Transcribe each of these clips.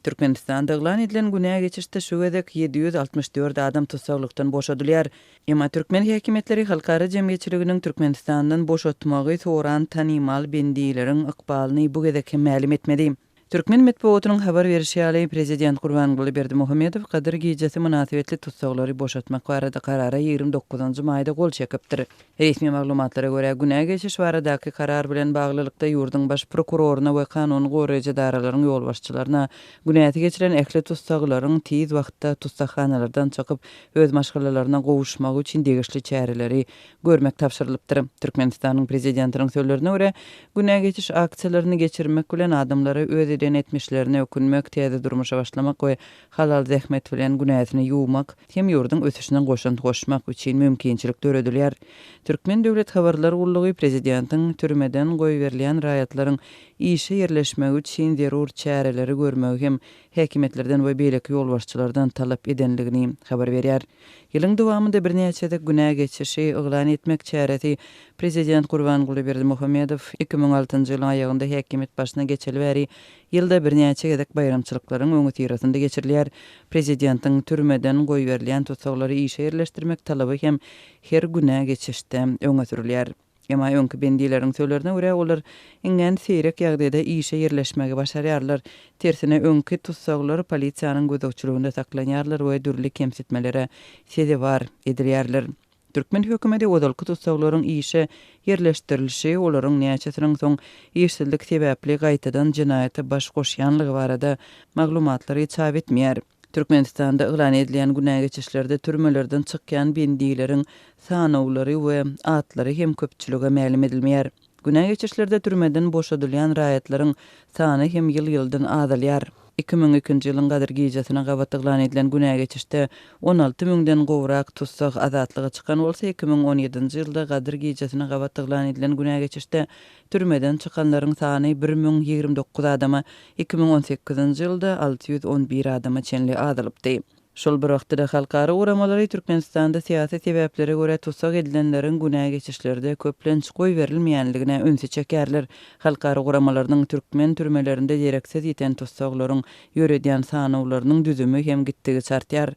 Türkmenistanda yglan edilen günä geçişde şu gezek 764 adam tussaglykdan boşadylýar. Emma türkmen häkimiýetleri halkara jemgyýetçiliginiň Türkmenistandan boşatmagy soran tanymal bendileriň ykbalyny bu gezek hem mälim etmedi. Türkmen metbugatynyň habar berişi ýaly, prezident Gurbanguly Berdimuhamedow Gadyr gijesi mynasybetli tussaglary boşatmak barada karara 29 maýda gol çekipdir. Resmi maglumatlara görä, günä geçiş baradaky karar bilen baglylykda ýurduň baş prokuroryna we kanun goraýjy edaralaryň ýolbaşçylaryna günäsi geçilen ähli tussaglaryň tiz wagtda tussaghanalardan çykyp, öz maşgalalaryna gowuşmagy üçin degişli çäreleri görmek tabşyrylypdyr. Türkmenistanyň Prezidentiniň sözlerine görä, günä geçiş aksiýalaryny geçirmek bilen adamlara öz eden etmişlerine ökünmek, täze durmuşa başlamak we halal zähmet bilen günäsini ýuwmak hem ýurduň ösüşine goşant goşmak üçin mümkinçilik döredilýär. Türkmen döwlet habarlar gullugy prezidentiň türmeden goýberilýän raýatlaryň işe ýerleşmegi üçin zerur çäreleri görmegi hem häkimiýetlerden we beýleki ýolbaşçylardan talap edendigini habar berýär. Ýylyň dowamynda birnäçe gezek günä geçişi yglan etmek çäresi prezident Gurbanguly Berdimuhamedow 2006-njy ýylyň aýagynda häkimiýet başyna geçeli bäri ýylda birnäçe gezek baýramçylyklaryň öňüsyrasynda geçirilýär. Prezidentiň türmeden goýberilýän tussaglary işe ýerleşdirmek talaby hem her günä geçişde öňe sürülýär. Emma öňki bendileriň sözlerine görä, olar iňňän seýrek ýagdaýda işe ýerleşmegi başarýarlar. Tersine, öňki tussaglar polisiýanyň gözegçiliginde saklanýarlar we dürli kemsitmelere sezewar edilýärler. Türkmen hökümeti ozalky tussaglaryň işe ýerleşdirilişi, olaryň näçesiniň soň işsizlik sebäpli gaýtadan jenaýata baş goşýanlygy barada maglumatlary çap etmeýär. Türkmenistanda yglan edilýän günä geçişlerde türmelerden çykýan bendileriň sanawlary we atlary hem köpçülige mälim edilmeýär. Günä geçişlerde türmeden boşadylýan raýatlaryň sany hem ýyl-ýyldan azalýar. 2002-nji ýylyň Gadyr gijesine gabat yglan edilen günä geçişde 16 müňden gowrak tussag azatlyga çykan bolsa, 2017-nji ýylda Gadyr gijesine gabat yglan edilen günä geçişde Türmeden çykanlaryň sany 1029 adama, 2018-nji ýylda 611 adama çenli azalypdy. Şol bir wagtda-da halkara guramalary Türkmenistanda syýasy sebäplere görä tussag edilenleriň günä geçişlerde köplenç goýberilmeýänligine ünsi çekýärler. Halkara guramalarynyň türkmen türmelerinde dereksiz ýiten tussaglaryň ýöredýän sanawlarynyň düzümi hem gitdigiçe artýar.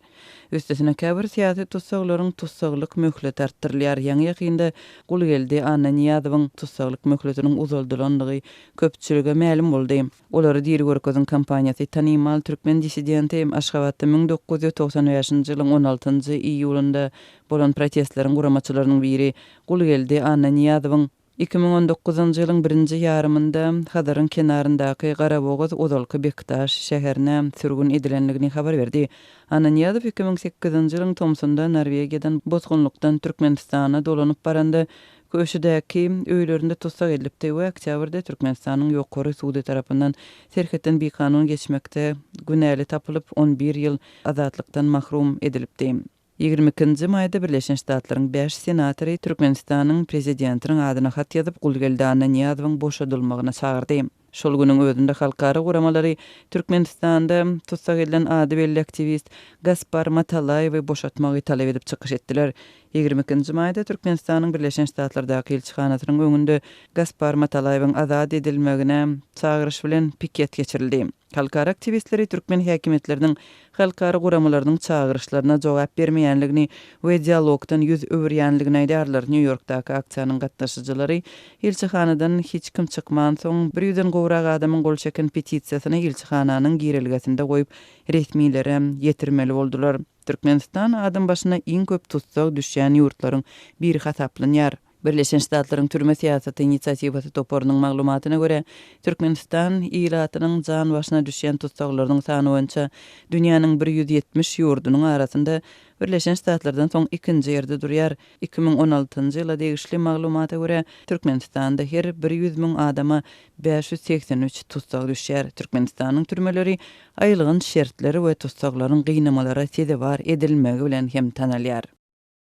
Üstesine käbir syýasy tussaglaryň tussaglyk möhleti artdyrylýar. Ýaňy-ýakynda Gulgeldi Annanyýazowyň tussaglyk möhletiniň uzaldylandygy köpçülige mälim boldy. Olary diri görkeziň kampaniýasy tanymal türkmen dissidenti Aşgabatda 1995-nji ýylyň on altynjy iýulynda bolan protestleriň guramaçylarynyň biri Gulgeldi Annanyýazowyň 2019-njy ýylyň birinji ýarymynda Hazaryň kenaryndaky Garabogaz ozalky Bekdaş şäherine sürgün edilendigini habar berdi. Annanyýazow 2008-nji ýylyň tomsunda Norwegiýadan bosgunlykdan Türkmenistana dolanyp baranda, Köşüdäki öýlerinde tussag edilipdi we oktýabrda Türkmenistanyň Ýokary sudy tarapyndan serhetden bikanun geçmekde günäli tapylyp, on bir ýyl azatlykdan mahrum edilipdi. 22-nji maýda Birleşen Ştatlaryň bäş senatory Türkmenistanyň Prezidentiniň adyna hat ýazyp, Gulgeldi Annanyýazowyň boşadylmagyna çagyrdy. Şol günüň özünde halkara guramalary Türkmenistanda tussag edilen ady belli aktiwist Gaspar Matalaýewi boşatmagy talap edip çykyş etdiler. 22-nji maýda Türkmenistanyň Birleşen Ştatlardaky ilçihanasynyň öňünde Gaspar Matalaýewiň azat edilmegine çagyryş bilen piket geçirildi. Halkara aktiwistleri türkmen häkimiýetleriniň halkara guramalarynyň çagyryşlaryna jogap bermeýänligini we dialogdan ýüz öwürýänligini aýdýarlar. Nýu-Ýorkdaky aksiýanyň gatnaşyjylary ilçihanadan hiç kim çykmansoň, bir ýüzden gowrak adamyň gol çeken petisiýasyny ilçihananyň girelgesinde goýup, resmilere ýetirmeli boldular. Türkmenistan adam başyna iň köp tussag düşýän ýurtlaryň biri hasaplanýar. Birleşen Ştatlaryň Türme syýasaty inisiatiwasy toparynyň maglumatyna görä, Türkmenistan ilatynyň jan başyna düşýän tussaglarynyň sany boýunça dünýäniň 170 ýurdunyň arasynda Birleşen Ştatlardan soň ikinji ýerde durýar. 2016-njy ýyla degişli maglumata görä, Türkmenistanda her bir ýüz müň adama 583 tussag düşýär. Türkmenistanyň türmeleri aýylganç şertleri we tussaglaryň gynamalara sezewar edilmegi bilen hem tanalýar.